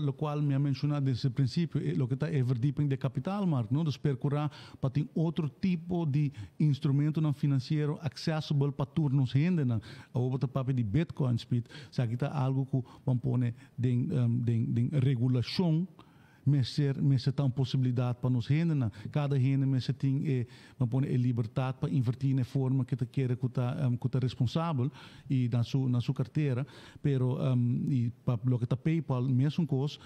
Locual mi a menciona desde principio, loke ta e verdieping di kapitaalmarkt, no? Dus percura pa tin otro tipo di instrumentonan financiero accessible pa tur nos hendenan. Awor bo ta papia di Bitcoin, Speed, esaki ta algo cu ban pone den regulacion mester ta un posibilidad pa nos hendenan. Cada hende mester tin e, ban pone, e libertad pa inverti na e forma cu ta kere cu ta responsabel y na su cartera, pero y pa loke ta PayPal, mesun cos,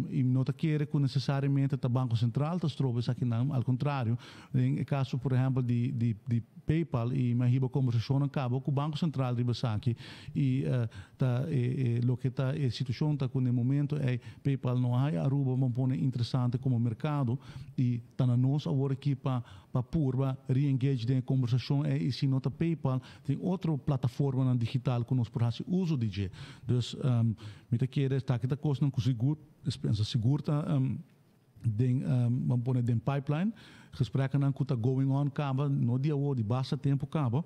y no ta kere cu necesariamente ta Banco Central ta stroba esakinan. Al contrario, den caso, por ehempel, di PayPal, y mi a hiba conversacion caba cu Banco Central riba esaki y ta loke ta e situacion ta cu na momento e PayPal no haya Aruba, ban pone, interesante como mercado y ta na nos awor aki pa purba re-engage den conversacion y si no ta PayPal, tin otro plataformanan digital cu nos por haci uso di dje. Dus mi ta kere esaki ta cosnan cu sigur, pensa sigur ta den ban pone, den pipeline, gesprekken cu ta going on caba, no di awor, di basta tempo caba,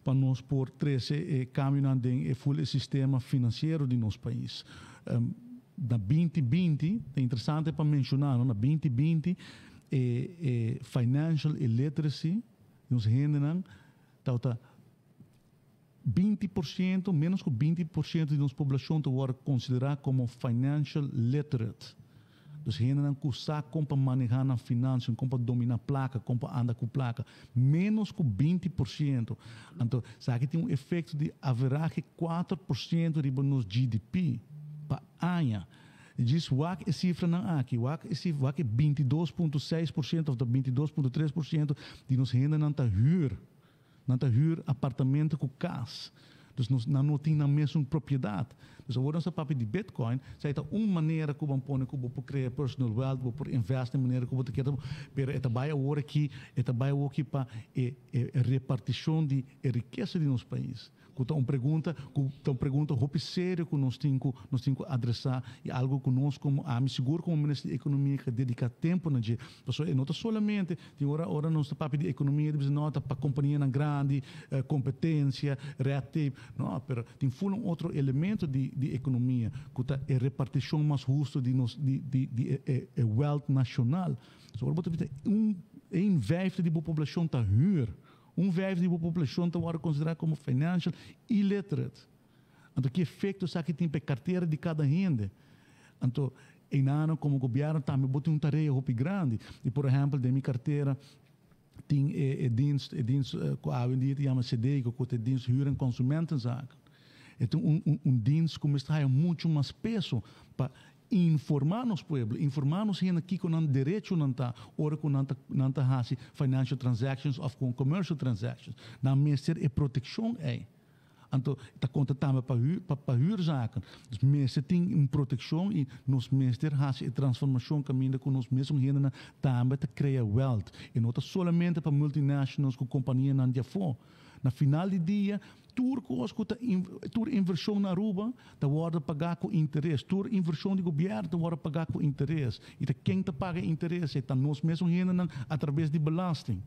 pa nos por trece e cambionan den e full sistema financiero di nos pais. Na 2020, ta interesante pa menciona, no? Na 2020, e financial illiteracy, nos hendenan, ta 20%, menos cu 20% di nos poblacion ta wordo considera como financial literate. Dus hendenan cu sa con pa maneha nan financiën, con pa domina placa, con pa anda cu placa. Menos cu 20%. Anto, esaki tin un efecto di average 4% di nos GDP pa aña. Diz wak e cifranan aki, wak e cifra, wak e 22,6% of 22,3% di nos hendenan ta huur. Nan ta huur apartamento cu cas. Dus nos nan no tin nan mesun propiedad. Dus awor nos papia di Bitcoin, esey ta un manera cu ban pone cu bo por crea personal wealth, bo por invest den manera cu bo ta kier, pero e ta bay awor aki, e ta bay awor aki pa e reparticion di e rikesa di nos pais. Cu ta un pregunta, cu ta un pregunta hopi serio cu nos tin cu adresa y algo cu nos como, ami sigur como minister di Economia cu dedica tempo na dje. Paso no ta solamente, tin ora nos ta papia di economia, di no ta pa companianan grandi, competencia, red tape, no, pero tin full un otro elemento di economia, cu ta e reparticion mas husto di nos di e wealth nacional. So, ora bo ta un vijfde di populacion ta huur. Un vijfde di populacion ta wordo considera como financial illiterate. Anto, ki efecto esaki tin pa cartera di cada hende? Anto, einan como gobierno tambe bo tin un tarea hopi grandi. Y, por ehempel, den mi cartera tin e dienst cu awendia ta yama CDCO, cu ta dienst huur- en consumentenzaken. E tin un dienst cu mester haya mucho mas peso pa informa nos pueblo, informa nos hende kico nan derechonan ta, ora cu nan ta haci financial transactions of cu commercial transactions. Nan mester e proteccion ey. Anto, ta conta tambe pa huurzaken. Dus mester tin un proteccion y nos mester haci e transformacion caminda cu nos mes hende tambe ta crea wealth. Y no ta solamente pa multinationals cu companianan di afo. Na final di dia, tur cos cu ta tur inversion na Aruba ta wordo paga cu interes. Tur inversion di gobierno ta wordo paga cu interes. Y ta ken ta paga interes? Ta nos mes hendenan a traves di belasting.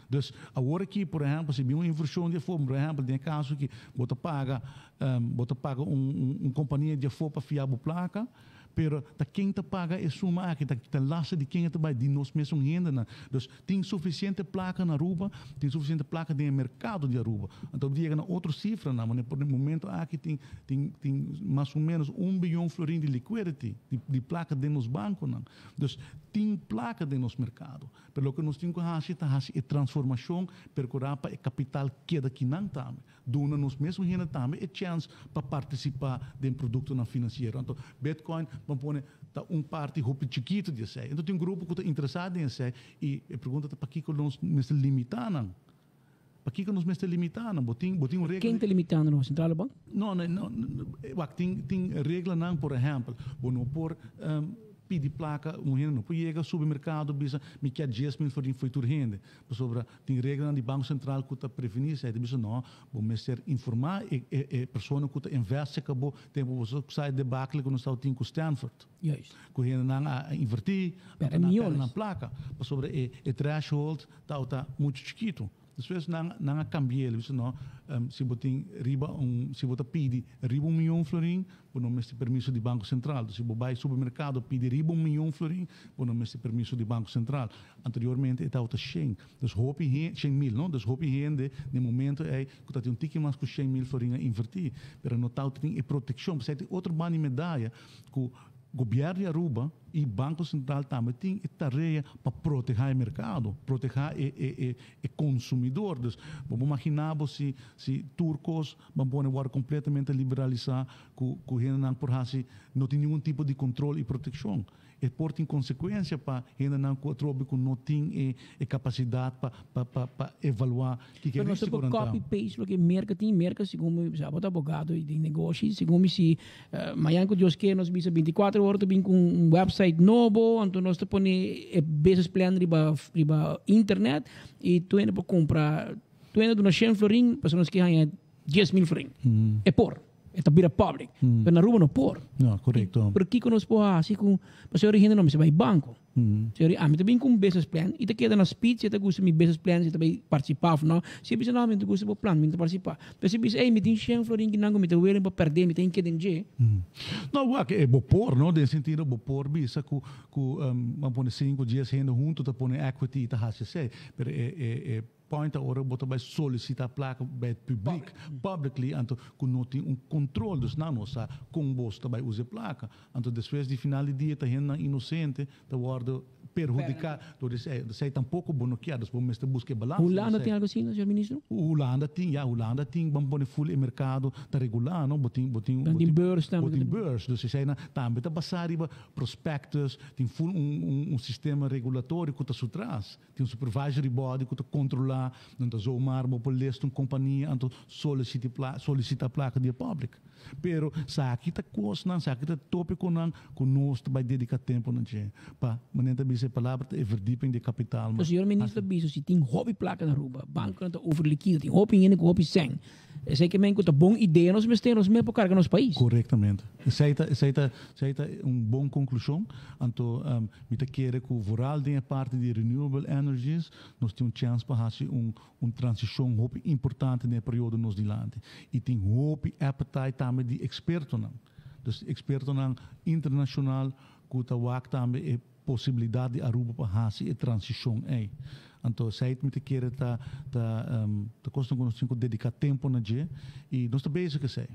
Dus awor aki, por ehempel, si bin un inversion di afo, por ehempel, den caso cu bo ta paga un compania di afo pa fia bo placa, pero ta ken ta paga e suma aki? Ta lasta di ken ta bay? Di nos mes hendenan. Dus tin suficiente placa na Aruba, tin suficiente placa den mercado di Aruba. Anto, yega na otro cifranan, mas na momento aki tin mas o menos 1 biyon florin di liquidity, di placa den nos banconan. Dus tin placa den nos mercado. Pero loke nos tin cu haci ta haci e transformacion, percura pa e capital keda akinan tambe. Duna nos mes hende tambe e chance pa participa den productonan financiero. Anto, Bitcoin, ban pone, ta un parti hopi chikito di esey. Anto, tin un grupo cu ta interesa den esey y e pregunta ta pakico nos mester limita nan. Pakico nos mester limita nan? Bo tin un regla. Ken ta limitando nan? Centrale Bank? No, wak, tin reglanan, por ehempel, bo no por pidi placa, un hende no por yega supermercado bisa "Mi kier 10.000 florin for tur hende". Pasobra tin reglanan di Banco Central cu ta preveni esey, bisa no, bo mester informa e persona cu ta invest caba tempo bo sa debacle cu nos tin cu Stanford. Cu hendenan a inverti, Perde na millones. Na placa. Pasobra e threshold ta mucho chikito. Despues nan a cambi'e, bisa no, si bo tin riba un, si bo ta pidi riba 1 miyon florin, bo no mester permiso di Banco Central. Si bo bay supermercado pidi riba 1 miyon florin, bo no mester permiso di Banco Central. Anteriormente e tabata 100. Dus hopi 100 mil, no? Dus hopi hende na momento ey cu tin un tiki mas cu 100 mil florin a inverti, pero no tabata tin e proteccion. Pasobra tin otro banda di medaya cu gobierno di Aruba y Banco Central tambe tin e tarea pa protege e mercado, protege e consumidor. Dus, bo imagina si tur cos ban pone wordo completamente liberalisa cu hendenan por hasi, no tin ningun tipo di control y proteccion. E por tin consecuencia pa hendenan cu atrobe cu no tin e capacidad pa evalua cu Pero nos por copy paste loke Merca tin. Merca, segun mi, sa bo ta abogado di negoshi, segun mi si mañan, cu Dios kier, nos bisa 24 ora bin cu un website nobo, anto nos ta pone e business plan riba internet y tur por cumpra, tur duna 100 florin, pasobra nos kier gana 10 mil florin. E por. E ta bira public. Pero na Aruba no por. No, corecto. Pero kico nos por haci cu pasobra hende no mester bay banco. Señor, ami tambe cu un business plan y ta keda na speed si ta gusta mi business plan, si ta bay participa of no. Si bisa no, mi ta gusta bo plan, mi ta participa. Pero si bisa, hey, mi tin 100 florin cu mi ta willing pa perde, mi tin keda den. No, wak, e bo por, no? Den sentido, bo por bisa cu ban pone 5, 10 hende hunto ta pone equity ta hasi esey. Pero e point ora bo ta bay solicita placa bij het publiek, publicly, anto cu no tin un control, dus nan no sa con bo ta bay usa placa. Anto despues di final di dia ta hende inocente ta wordo perhudica. Dus esey tampoco bo no kier, dus bo mester busca balansa. Hulanda tin algo asina, señor ministro? Hulanda tin, ja, Hulanda tin, ban pone full e mercado ta regula, no? Bo tin, bo tin, Dan tin beurs tambe. Bo tin beurs, dus esey na tambe ta basa riba prospectus, tin full un sistema regulatorio cu ta su tras. Tin un supervisory body cu ta controla, no ta zomaar bo por list un compania anto solicita placa di public. Pero esaki ta cosnan, esaki ta topiconan cu nos ta bay dedica tempo na dje. Pa manera ta bisa e palabra ta e verdieping di capital. Ma señor ministro bisa si tin hopi placa na Aruba, banco ta over liquido, tin hopi hende cu hopi cen. Esey kiermen cu ta bon idea nos mester, nos mes por carga nos pais. Corectamente. Esey ta un bon conclusion. Anto, mi ta kere cu vooral den parti di renewable energies, nos tin un chance pa haci un transicion hopi importante den e periodo nos dilanti. Y tin hopi appetite tambe di expertonan. Dus expertonan internacional cu ta wak tambe e posibilidad di Aruba pa haci e transicion ey. Anto, esey mi ta kere ta cos cu nos tin cu dedica tempo na dje y nos ta bezig esey.